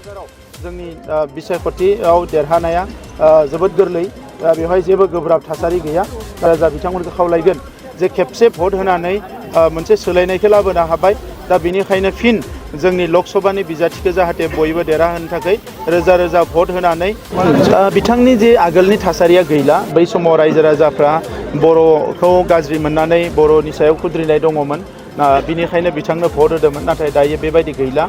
जोंनि बिसायख'थियाव देरहानाया जोबोद गोरलै बेवहाय जेबो गोब्राब थासारि गैया जा बिथांमोनखौ खावलायगोन जे खेबसे भट होनानै मोनसे सोलायनायखौ लाबोनो हाबाय दा बेनिखायनो फिन जोंनि लकसभानि बिजाथिखौ जाहाथे बयबो देरहाहोनो थाखाय रोजा रोजा भट होनानै बिथांनि जे आगोलनि थासारिया गैला बै समाव रायजो राजाफ्रा बर'खौ गाज्रि मोननानै बर'नि सायाव खुद्रिनाय दङमोन बिनिखायनो बिथांनो भट होदोंमोन नाथाय दायो बेबायदि गैला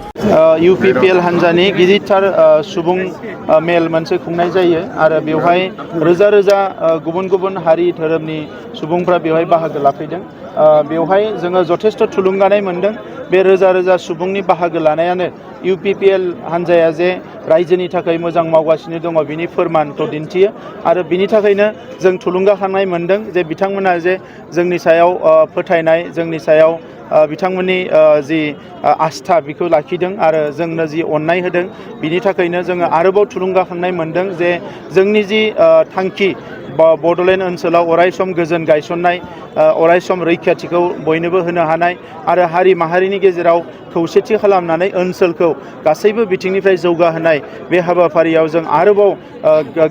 UPPL हान्जानि गिदिरथार सुबुं मेल मोनसे खुंनाय जायो आरो बेवहाय रोजा रोजा गुबुन गुबुन हारि धोरोमनि सुबुंफ्रा बेवहाय बाहागो लाफैदों बेवहाय जोङो जथेस्थ' थुलुंगानाय मोनदों बे रोजा रोजा सुबुंनि बाहागो लानायानो UPPL हान्जाया जे रायजोनि थाखाय मोजां मावगासिनो दङ बिनि फोरमानखौ दिन्थियो आरो बिनि थाखायनो जों थुलुंगाखांनाय मोनदों जे बिथांमोना जे जोंनि सायाव फोथायनाय जोंनि सायाव बिथांमोननि जि आस्था बेखौ लाखिदों आरो जोंनो जि अननाय होदों बिनि थाखायनो जोङो आरोबाव थुलुंगाखांनाय मोनदों जे जोंनि जि थांखि बड'लेण्ड ओनसोलाव अरायसम गोजोन गायसननाय अरायसम रैखाथिखौ बयनोबो होनो हानाय आरो हारि माहारिनि गेजेराव खौसेथि खालामनानै ओनसोलखौ गासैबो बिथिंनिफ्राय जौगाहोनाय बे हाबाफारियाव जों आरोबाव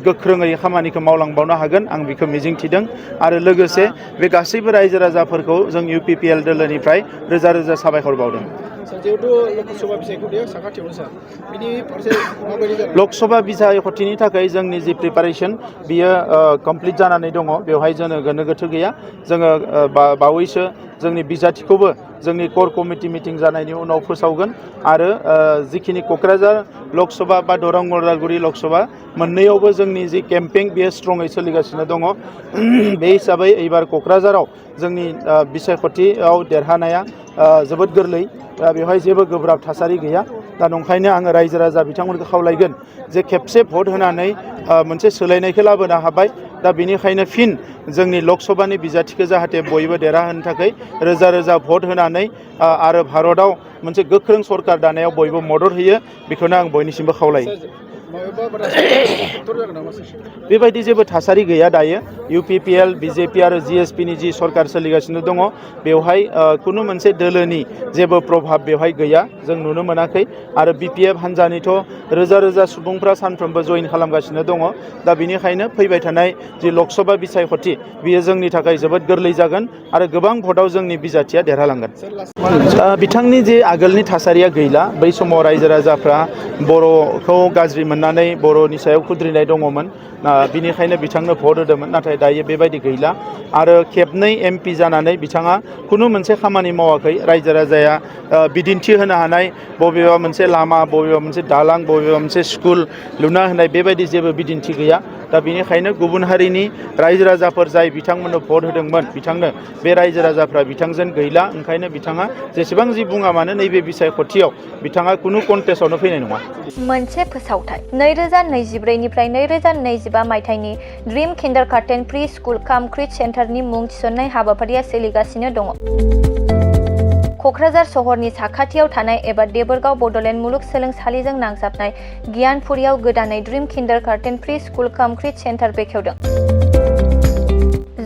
गोख्रोङै खामानिखौ मावलांबावनो हागोन आं बेखौ मिजिंथिदों आरो लोगोसे बे गासैबो रायजो राजाफोरखौ जों UPPL दोलोनिफ्राय रोजा रोजा साबायखर बावदों लकसभा बिसायख'थिनि थाखाय जोंनि जि प्रिपारेसन बियो कमप्लिट जानानै दङ बेवहाय जोङो गोनो गोथो गैया जोङो बावैसो जोंनि बिजाथिखौबो जोंनि कोर कमिटि मिटिं जानायनि उनाव फोसावगोन आरो जिखिनि क'क्राझार लकसभा बा दरं उदालगुरि लकसभा मोननैयावबो जोंनि जि केम्पेइन बेयो स्ट्रङै सोलिगासिनो दङ बे हिसाबै एबार क'क्राझाराव जोंनि बिसायख'थियाव देरहानाया जोबोद गोरलै बेवहाय जेबो गोब्राब थासारि गैया दा नंखायनो आङो रायजो राजा बिथांमोनखौ खावलायगोन जे खेबसे भट होनानै मोनसे सोलायनायखौ लाबोनो हाबाय दा बेनिखायनो फिन जोंनि लकसभानि बिजाथिखौ जाहाथे बयबो देरहाहोनो थाखाय रोजा रोजा भट होनानै आरो भारतआव मोनसे गोख्रों सरकार दानायाव बयबो मदद होयो बेखौनो आं बयनिसिमबो खावलायो बेबायदि जेबो थासारि गैया दायो UPPL BJP आरो GSP नि जि सरकार सोलिगासिनो दङ बेवहाय खुनु मोनसे दोलोनि जेबो प्रभाब बेवहाय गैया जों नुनो मोनाखै आरो BPF हान्जानिथ' रोजा रोजा सुबुंफ्रा सानफ्रोमबो जइन खालामगासिनो दङ दा बेनिखायनो फैबाय थानाय जि लकसभा बिसायख'थि बियो जोंनि थाखाय जोबोद गोरलै जागोन आरो गोबां भटआव जोंनि बिजाथिया देरहालांगोन बिथांनि जे आगोलनि थासारिया गैला बै समाव रायजो राजाफ्रा बर'खौ गाज्रि मोननानै बर'नि सायाव खुद्रिनाय दङमोन बिनिखायनो बिथांनो भट होदोंमोन नाथाय दायो बेबायदि गैला आरो खेबनै MP जानानै बिथाङा खुनु मोनसे खामानि मावाखै रायजो राजाया बिदिन्थि होनो हानाय बबेबा मोनसे लामा बबेबा मोनसे दालां बबेबा मोनसे स्कुल लुना होनाय बेबायदि जेबो बिदिन्थि गैया दा बेनिखायनो गुबुन हारिनि रायजो राजाफोर जाय बिथांमोननो भट होदोंमोन बिथांनो बे रायजो राजाफ्रा बिथांजों गैला ओंखायनो बिथाङा जेसेबां जि बुङा मानो नैबे बिसायख'थियाव बिथाङा खुनु कन्टेस्टआवनो फैनाय नङा मोनसे फोसावथाय 2024 निफ्राय 2025 मायथाइनि ड्रीम किन्डारगार्टेन प्रि स्कुल काम क्रिट सेन्टारनि मुं थिसननाय हाबाफारिया सोलिगासिनो दङ क'क्राझार सहरनि साखाथियाव थानाय एबा देबोरगाव बड'लेण्ड मुलुगसोलोंसालिजों नांजाबनाय गियानपुरियाव गोदानै ड्रीम किन्डारगार्टेन प्रि स्कुल काम क्रिट सेन्टार बेखेवदों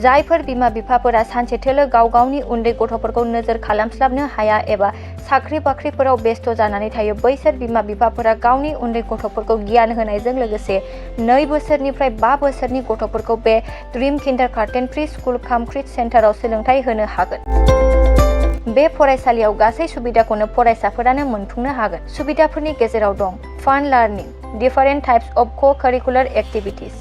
जायफोर बिमा बिफाफोरा सानसेथोलो गाव गावनि उन्दै गथ'फोरखौ नोजोर खालामस्लाबनो हाया एबा साख्रि बाख्रिफोराव बेस्थ' जानानै थायो बैसोर बिमा बिफाफोरा गावनि उन्दै गथ'फोरखौ गियान होनायजों लोगोसे 2 बोसोरनिफ्राय 5 बोसोरनि गथ'फोरखौ बे ड्रीम किन्डारगार्टेन प्रि स्कुल काम क्रिट सेन्टाराव सोलोंथाइ होनो हागोन बे फरायसालियाव गासै सुबिदाखौनो फरायसाफोरानो मोनफुंनो हागोन सुबिदाफोरनि गेजेराव दं fun learning different types of cocurricular activities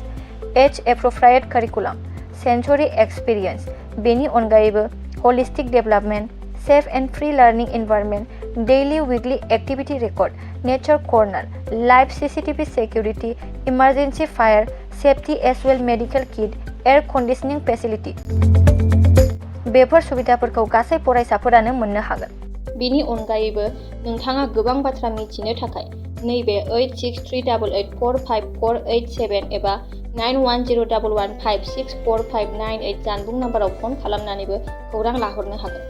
as appropriate curriculum sensory experience बेनि अनगायैबो holistic development safe and free learning environment daily weekly activity record nature corner live CCTV security emergency fire safety as well medical kit air conditioning facility बेफोर सुबिदाफोरखौ गासै फरायसाफोरानो मोननो हागोन बेनि अनगायैबो नोंथाङा गोबां बाथ्रा मिथिनो थाखाय नैबे 8638454887 एबा 9101156459 जानबुं नाम्बाराव फन खालामनानैबो खौरां लाहरनो हागोन।